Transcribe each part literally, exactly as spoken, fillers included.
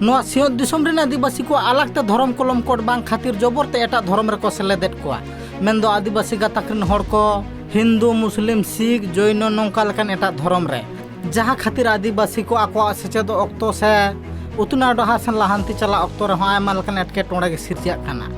ᱱᱚᱣᱟ ᱥᱤᱧᱚᱛ ᱫᱤᱥᱚᱢ ᱨᱮᱱ ᱟᱹᱫᱤᱵᱟᱹᱥᱤ ᱠᱚᱣᱟᱜ ᱟᱞᱟᱜᱽ ᱛᱮ ᱫᱷᱚᱨᱚᱢ ᱠᱚᱞᱚᱢ ᱠᱳᱰ ᱵᱟᱝ ᱠᱷᱟᱹᱛᱤᱨ ᱡᱚᱵᱚᱨ ᱛᱮ ᱮᱴᱟᱜ ᱫᱷᱚᱨᱚᱢ ᱨᱮᱠᱚ ᱥᱮᱞᱮᱫᱮᱫ ᱠᱚᱣᱟ, ᱢᱮᱱᱫᱚ ᱟᱹᱫᱤᱵᱟᱹᱥᱤ ᱜᱟᱛᱟᱠ ᱨᱮᱱ ᱦᱚᱲ ᱠᱚ ᱦᱤᱱᱫᱩ, ᱢᱩᱥᱞᱤᱢ, ᱥᱤᱠᱷ, ᱡᱚᱭᱱᱚ ᱱᱚᱝᱠᱟ ᱞᱮᱠᱟᱱ ᱮᱴᱟᱜ ᱫᱷᱚᱨᱚᱢ ᱨᱮ, ᱡᱟᱦᱟᱸ ᱠᱷᱟᱹᱛᱤᱨ ᱟᱹᱫᱤᱵᱟᱹᱥᱤ ᱠᱚ ᱟᱠᱚᱣᱟᱜ ᱥᱮᱪᱮᱫᱚᱜ ᱚᱠᱛᱚ ᱥᱮ ᱩᱛᱱᱟᱹᱣ ᱰᱟᱦᱟᱨ ᱥᱮᱱ ᱞᱟᱦᱟᱱᱛᱤ ᱪᱟᱞᱟᱜ ᱚᱠᱛᱚ ᱨᱮᱦᱚᱸ ᱟᱭᱢᱟ ᱞᱮᱠᱟᱱ ᱮᱴᱠᱮᱴᱚᱬᱮ ᱜᱮ ᱥᱤᱨᱡᱟᱹᱜ ᱠᱟᱱᱟ᱾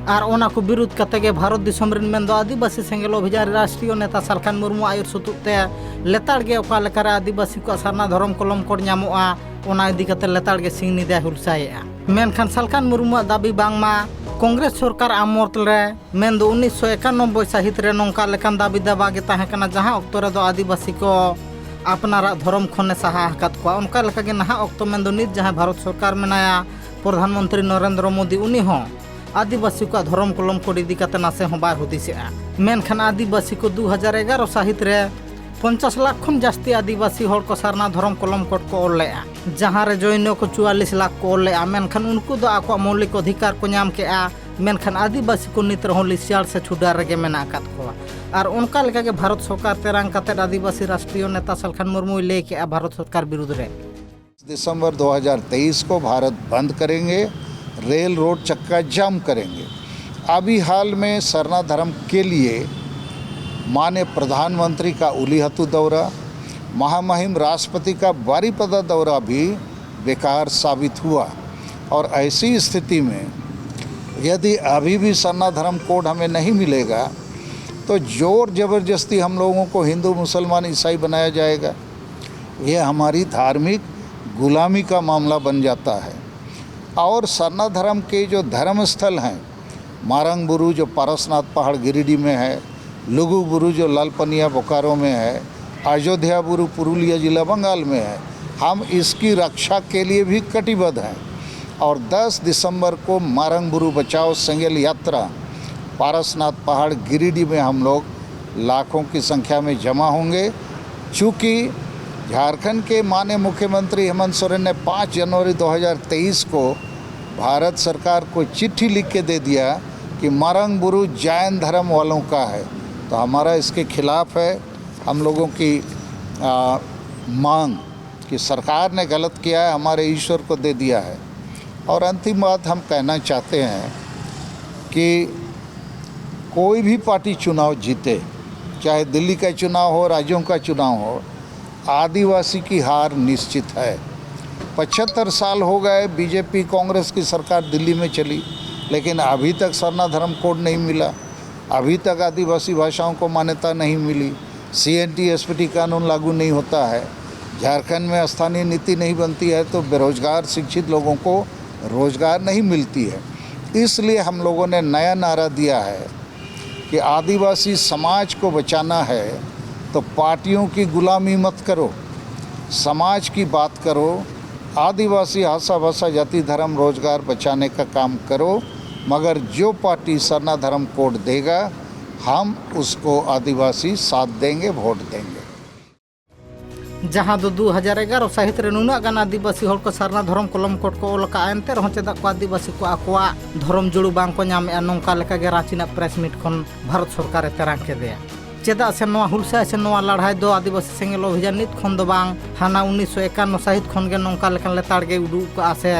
ᱟᱨ ᱚᱱᱟ ᱠᱚ ᱵᱤᱨᱩᱫᱷ ᱠᱟᱛᱮ ᱜᱮ ᱵᱷᱟᱨᱚᱛ ᱫᱤᱥᱚᱢ ᱨᱮᱱ ᱢᱮᱱᱫᱚ ᱟᱹᱫᱤᱵᱟᱹᱥᱤ ᱥᱮᱸᱜᱮᱞ ᱚᱵᱷᱤᱡᱟᱱ ᱨᱮ ᱨᱟᱥᱴᱨᱤᱭᱚ ᱱᱮᱛᱟ ᱥᱟᱞᱠᱷᱟᱱ ᱢᱩᱨᱢᱩ ᱟᱹᱭᱩᱨ ᱥᱩᱛᱩᱜ ᱛᱮ ᱞᱮᱛᱟᱲ ᱜᱮ ᱚᱠᱟ ᱞᱮᱠᱟᱨᱮ ᱟᱹᱫᱤᱵᱟᱹᱥᱤ ᱠᱚᱣᱟᱜ ᱥᱟᱨᱱᱟ ᱫᱷᱚᱨᱚᱢ ᱠᱚᱞᱚᱢ ᱠᱳᱰ ᱧᱟᱢᱚᱜᱼᱟ, ᱚᱱᱟ ᱤᱫᱤ ᱠᱟᱛᱮ ᱞᱮᱛᱟᱲ ᱜᱮ ᱥᱤᱧ ᱧᱤᱫᱟᱹᱭ ᱦᱩᱞᱥᱟᱹᱭᱮᱫᱼᱟ᱾ ᱢᱮᱱᱠᱷᱟᱱ ᱥᱟᱞᱠᱷᱟᱱ ᱢᱩᱨᱢᱩᱣᱟᱜ ᱫᱟᱹᱵᱤ ᱵᱟᱝᱢᱟ ᱠᱚᱝᱜᱨᱮᱥ ᱥᱚᱨᱠᱟᱨ ᱟᱢᱚᱞ ᱨᱮ, ᱢᱮᱱᱫᱚ ᱩᱱᱤᱥᱥᱚ ᱮᱠᱟᱱᱚᱵᱵᱳᱭ ᱥᱟᱹᱦᱤᱛ ᱨᱮ ᱱᱚᱝᱠᱟ ᱞᱮᱠᱟᱱ ᱫᱟᱹᱵᱤ ᱫᱟᱵᱟ ᱜᱮ ᱛᱟᱦᱮᱸ ᱠᱟᱱᱟ, ᱡᱟᱦᱟᱸ ᱚᱠᱛᱚ ᱨᱮᱫᱚ ᱟᱹᱫᱤᱵᱟᱹᱥᱤ ᱠᱚ ᱟᱯᱱᱟᱨᱟᱜ ᱫᱷᱚᱨᱚᱢ ᱠᱷᱚᱱᱮ ᱥᱟᱦᱟ ᱟᱠᱟᱫ ᱠᱚᱣᱟ᱾ ᱚᱱᱠᱟ ᱞᱮᱠᱟᱜᱮ ᱱᱟᱦᱟᱜ ᱚᱠᱛᱚ, ᱢᱮᱱᱫᱚ ᱱᱤᱛ ᱡᱟᱦᱟᱸᱭ ᱵᱷᱟᱨᱚᱛ ᱥᱚᱨᱠᱟᱨ ᱢᱮᱱᱟᱭᱟ, ᱯᱨᱚᱫᱷᱟᱱ ᱢᱚᱱᱛᱨᱤ ᱱᱚᱨᱮᱱᱫᱨᱚ ᱢᱳᱫᱤ, ᱩᱱᱤ ᱦᱚᱸ ᱟᱹᱫᱤᱵᱟᱹᱥᱤ ᱠᱚᱣᱟᱜ ᱫᱷᱚᱨᱚᱢ ᱠᱚᱞᱚᱢ ᱠᱳᱰ ᱤᱫᱤ ᱠᱟᱛᱮ ᱱᱟᱥᱮ ᱦᱚᱸ ᱵᱟᱭ ᱦᱩᱫᱤᱥᱮᱜᱼᱟ᱾ ᱢᱮᱱᱠᱷᱟᱱ ᱟᱹᱫᱤᱵᱟᱹᱥᱤ ᱠᱚ ᱫᱩ ᱦᱟᱡᱟᱨ ᱮᱜᱟᱨᱚ ᱥᱟᱹᱦᱤᱛ ᱨᱮ ᱯᱚᱧᱪᱟᱥ ᱞᱟᱠᱷ ᱠᱷᱚᱱ ᱡᱟᱹᱥᱛᱤ ᱟᱹᱫᱤᱵᱟᱹᱥᱤ ᱦᱚᱲ ᱠᱚ ᱥᱟᱨᱱᱟ ᱫᱷᱚᱨᱚᱢ ᱠᱚᱞᱚᱢ ᱠᱳᱰ ᱠᱚ ᱚᱞ ᱞᱮᱫᱼᱟ, ᱡᱟᱦᱟᱸ ᱨᱮ ᱡᱚᱭᱱᱚ ᱠᱚ ᱪᱩᱣᱟᱞᱤᱥ ᱞᱟᱠᱷ ᱠᱚ ᱚᱞ ᱞᱮᱫᱼᱟ᱾ ᱢᱮᱱᱠᱷᱟᱱ ᱩᱱᱠᱩ ᱫᱚ ᱟᱠᱚᱣᱟᱜ ᱢᱳᱣᱞᱤᱠ ᱚᱫᱷᱤᱠᱟᱨ ᱠᱚ ᱧᱟᱢ ᱠᱮᱫᱼᱟ, ᱢᱮᱱᱠᱷᱟᱱ ᱟᱹᱫᱤᱵᱟᱹᱥᱤ ᱠᱚ ᱱᱤᱛ ᱨᱮᱦᱚᱸ ᱞᱤᱥᱭᱟᱲ ᱥᱮ ᱪᱷᱩᱰᱟᱨ ᱨᱮᱜᱮ ᱢᱮᱱᱟᱜ ᱟᱠᱟᱫ ᱠᱚᱣᱟ᱾ ᱟᱨ ᱚᱱᱠᱟ ᱞᱮᱠᱟᱜᱮ ᱵᱷᱟᱨᱚᱛ ᱥᱚᱨᱠᱟᱨ ᱛᱮᱨᱟᱝ ᱠᱟᱛᱮ ᱟᱹᱫᱤᱵᱟᱹᱥᱤ ᱨᱟᱥᱴᱨᱤᱭᱚ ᱱᱮᱛᱟ ᱥᱟᱞᱠᱷᱟᱱ ᱢᱩᱨᱢᱩᱭ ᱞᱟᱹᱭ ᱠᱮᱫᱼᱟ ᱵᱷᱟᱨᱚᱛ ᱥᱚᱨᱠᱟᱨ ᱵᱤᱨᱩᱫᱽ ᱨᱮ, दिसंबर दो हज़ार तेईस को भारत बंद करेंगे, रेल रोड चक्का जाम करेंगे। अभी हाल में सरना धर्म के लिए माननीय प्रधानमंत्री का उलीहतु दौरा, महामहिम राष्ट्रपति का बारीपदा दौरा भी बेकार साबित हुआ। और ऐसी स्थिति में यदि अभी भी सरना धर्म कोड हमें नहीं मिलेगा, तो जोर जबरदस्ती हम लोगों को हिंदू, मुसलमान, ईसाई बनाया जाएगा। ये हमारी धार्मिक गुलामी का मामला बन जाता है। और सरना धर्म के जो धर्म स्थल हैं, मारंग बुरु जो पारसनाथ पहाड़ गिरिडीह में है, लुगु बुरु जो लालपनिया बोकारो में है, अयोध्या बुरु पुरुलिया जिला बंगाल में है, हम इसकी रक्षा के लिए भी कटिबद्ध हैं। और दस दिसंबर को मारंग बुरु बचाओ सेंगेल यात्रा पारसनाथ पहाड़ गिरिडीह में हम लोग लाखों की संख्या में जमा होंगे। चूँकि झारखंड के माननीय मुख्यमंत्री हेमंत सोरेन ने पाँच जनवरी दो हज़ार तेईस को भारत सरकार को चिट्ठी लिख के दे दिया कि मारंग बुरु जैन धर्म वालों का है, तो हमारा इसके खिलाफ है। हम लोगों की आ, मांग कि सरकार ने गलत किया है, हमारे ईश्वर को दे दिया है। और अंतिम बात हम कहना चाहते हैं कि कोई भी पार्टी चुनाव जीते, चाहे दिल्ली का चुनाव हो, राज्यों का चुनाव हो, आदिवासी की हार निश्चित है। पचहत्तर साल हो गए बीजेपी कांग्रेस की सरकार दिल्ली में चली, लेकिन अभी तक सरना धर्म कोड नहीं मिला, अभी तक आदिवासी भाषाओं को मान्यता नहीं मिली, C N T S P T कानून लागू नहीं होता है, झारखंड में स्थानीय नीति नहीं बनती है, तो बेरोजगार शिक्षित लोगों को रोजगार नहीं मिलती है। इसलिए हम लोगों ने नया नारा दिया है कि आदिवासी समाज को बचाना है तो पार्टियों की गुलामी मत करो, समाज की बात करो, आदिवासी भाषा, भाषा, जाति, धर्म, रोजगार बचाने का काम करो, मगर जो पार्टी सरना धर्म कोड देगा, हम उसको आदिवासी साथ देंगे, वोट देंगे। ᱡᱟᱦᱟᱸ ᱫᱚ ᱫᱩ ᱦᱟᱡᱟᱨ ᱮᱜᱟᱨᱚ ᱥᱟᱹᱦᱤᱛ ᱨᱮ ᱱᱩᱱᱟᱹᱜ ᱜᱟᱱ ᱟᱹᱫᱤᱵᱟᱹᱥᱤ ᱦᱚᱲ ᱠᱚ ᱥᱟᱨᱱᱟ ᱫᱷᱚᱨᱚᱢ ᱠᱚᱞᱚᱢ ᱠᱳᱰ ᱠᱚ ᱚᱞ ᱟᱠᱟᱫᱼᱟ, ᱮᱱᱛᱮ ᱨᱮᱦᱚᱸ ᱪᱮᱫᱟᱜ ᱠᱚ ᱟᱹᱫᱤᱵᱟᱹᱥᱤ ᱠᱚ ᱟᱠᱚᱣᱟᱜ ᱫᱷᱚᱨᱚᱢ ᱡᱩᱲᱩ ᱵᱟᱝ ᱠᱚ ᱧᱟᱢᱮᱫᱼᱟ, ᱱᱚᱝᱠᱟ ᱞᱮᱠᱟ ᱜᱮ ᱨᱟᱸᱪᱤ ᱨᱮᱱᱟᱜ ᱯᱨᱮᱥ ᱢᱤᱴ ᱠᱷᱚᱱ ᱵᱷᱟᱨᱚᱛ ᱥᱚᱨᱠᱟᱨᱮ ᱛᱮᱨᱟᱝ ᱠᱮᱫᱮᱭᱟ᱾ ᱪᱮᱫᱟᱜ ᱥᱮ ᱱᱚᱣᱟ ᱦᱩᱞᱥᱟᱹᱭ ᱥᱮ ᱱᱚᱣᱟ ᱞᱟᱹᱲᱦᱟᱹᱭ ᱫᱚ ᱟᱹᱫᱤᱵᱟᱹᱥᱤ ᱥᱮᱸᱜᱮᱞ ᱚᱵᱷᱤᱡᱟᱱ ᱱᱤᱛ ᱠᱷᱚᱱ ᱫᱚ ᱵᱟᱝ, ᱦᱟᱱᱟ ᱩᱱᱤᱥᱥᱚ ᱮᱠᱟᱱᱱᱚ ᱥᱟᱹᱦᱤᱛ ᱠᱷᱚᱱ ᱜᱮ ᱱᱚᱝᱠᱟ ᱞᱮᱠᱟᱱ ᱞᱮᱛᱟᱲ ᱜᱮ ᱩᱰᱩᱠ ᱠᱟᱜᱼᱟ ᱥᱮ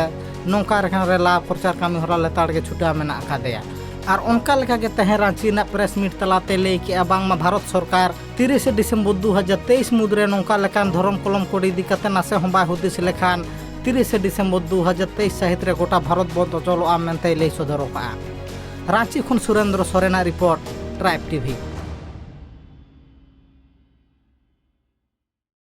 ᱱᱚᱝᱠᱟ ᱞᱮᱠᱟᱱ ᱨᱮᱞᱟ ᱯᱨᱚᱪᱟᱨ ᱠᱟᱹᱢᱤ ᱦᱚᱨᱟ ᱞᱮᱛᱟᱲ ᱜᱮ ᱪᱷᱩᱴᱟᱹᱣ ᱢᱮᱱᱟᱜ ᱟᱠᱟᱫᱮᱭᱟ᱾ ᱟᱨ ᱚᱱᱠᱟ ᱞᱮᱠᱟ ᱜᱮ ᱛᱮᱦᱮᱧ ᱨᱟᱸᱪᱤ ᱨᱮᱱᱟᱜ ᱯᱨᱮᱥ ᱢᱤᱴ ᱛᱟᱞᱟᱛᱮ ᱞᱟᱹᱭ ᱠᱮᱜᱼᱟ ᱵᱟᱝᱢᱟ ᱵᱷᱟᱨᱚᱛ ᱥᱚᱨᱠᱟᱨ ᱛᱤᱨᱤᱥᱮ ᱰᱤᱥᱮᱢᱵᱚᱨ ᱫᱩ ᱦᱟᱡᱟᱨ ᱛᱮᱭᱤᱥ ᱢᱩᱫᱽᱨᱮ ᱱᱚᱝᱠᱟ ᱞᱮᱠᱟᱱ ᱫᱷᱚᱨᱚᱢ ᱠᱚᱞᱚᱢ ᱠᱳᱰ ᱤᱫᱤ ᱠᱟᱛᱮ ᱱᱟᱥᱮ ᱦᱚᱸ ᱵᱟᱭ ᱦᱩᱫᱤᱥ ᱞᱮᱠᱷᱟᱱ ᱛᱤᱨᱤᱥᱮ ᱰᱤᱥᱮᱢᱵᱚᱨ ᱫᱩ ᱦᱟᱡᱟᱨ ᱛᱮᱭᱤᱥ ᱥᱟᱹᱦᱤᱛ ᱨᱮ ᱜᱚᱴᱟ ᱵᱷᱟᱨᱚᱛ ᱵᱚᱱᱫ ᱚᱪᱚᱞᱚᱜᱼᱟ ᱢᱮᱱᱛᱮᱭ ᱞᱟᱹᱭ ᱥᱚᱫᱚᱨ ᱟᱠᱟᱫᱼᱟ᱾ ᱨᱟᱸᱪᱤ ᱠᱷᱚᱱ ᱥᱩᱨᱮᱱᱫᱨᱚ ᱥᱚᱨᱮᱱᱟᱜ ᱨᱤᱯᱳᱨᱴ, ᱴᱨᱟᱭᱤᱵᱽ ᱴᱤᱵᱷᱤ᱾